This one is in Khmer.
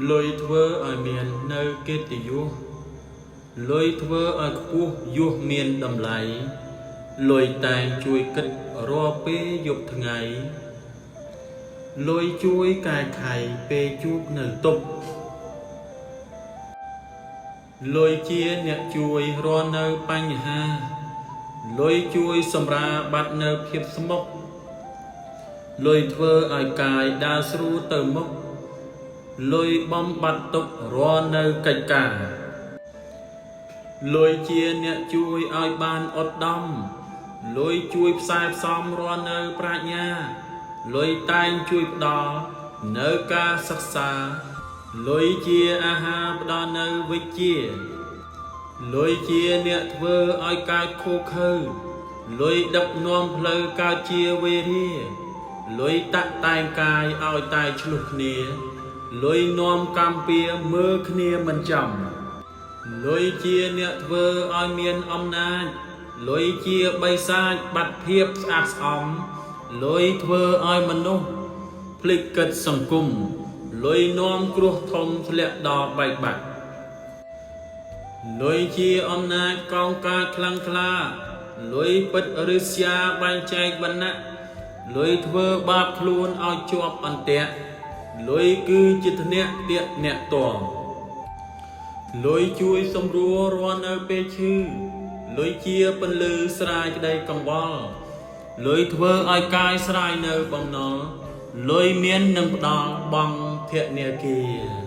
លុយធ្វើឲ្យមាននៅកិត្តិយសលុយធ្វើឲ្យខ្ពស់យសមានតម្លៃលុយតែងជួយគិតរាល់ពេលយប់ថ្ងៃលុយជួយកែខៃពេលជួបនៅទុក្ខលុយជាអ្នកជួយរាល់នៅបញ្ហាលុយជួយសម្រាលបាត់នៅភាពស្មុគលុយធ្វើឲ្យកាយដើរស្រួលទៅមុខលុយបំបត្តិទុក្ខរាល់នៅកិច្ចការលុយជាអ្នកជួយឲ្យបានឧត្តមលុយជួយផ្សាយផ្សំរាល់នៅប្រាជ្ញាលុយតែងជួយផ្ដល់នៅការសិក្សាលុយជាអាហារផ្ដល់នៅវិជ្ជាលុយជាអ្នកធ្វើឲ្យកើតខូខើលុយដឹកនាំផ្លូវកើតជាវេរាលុយតាក់តែងកាយឲ្យតែឆ្លោះគ្នាលុយនាំកម្មពៀមើលគ្នាមិនចំលុយជាអ្នកធ្វើឲ្យមានអំណាចលុយជាបិសាចបាត់ភាពស្អាតស្អំលុយធ្វើឲ្យមនុស្សភ្លេចគិតសង្គមលុយនាំគ្រោះធំធ្លាក់ដល់បែកបាក់លុយជាអំណាចកោងកាចខ្លាំងក្លាលុយពិតរិស្យាបែងចែកវណ្ណៈលុយធ្វើបាបខ្លួនឲ្យជាប់អន្ទាក់លុយគឺជាធ្នាក់ទាក់អ្នកតមលុយជួយសម្រួលរាល់នៅពេលឈឺលុយជាពន្លឺស្រាយក្តីកង្វល់លុយធ្វើឲ្យកាយស្រាយនៅបំណុលលុយមាននឹងផ្ដល់បង់ធនាគារ។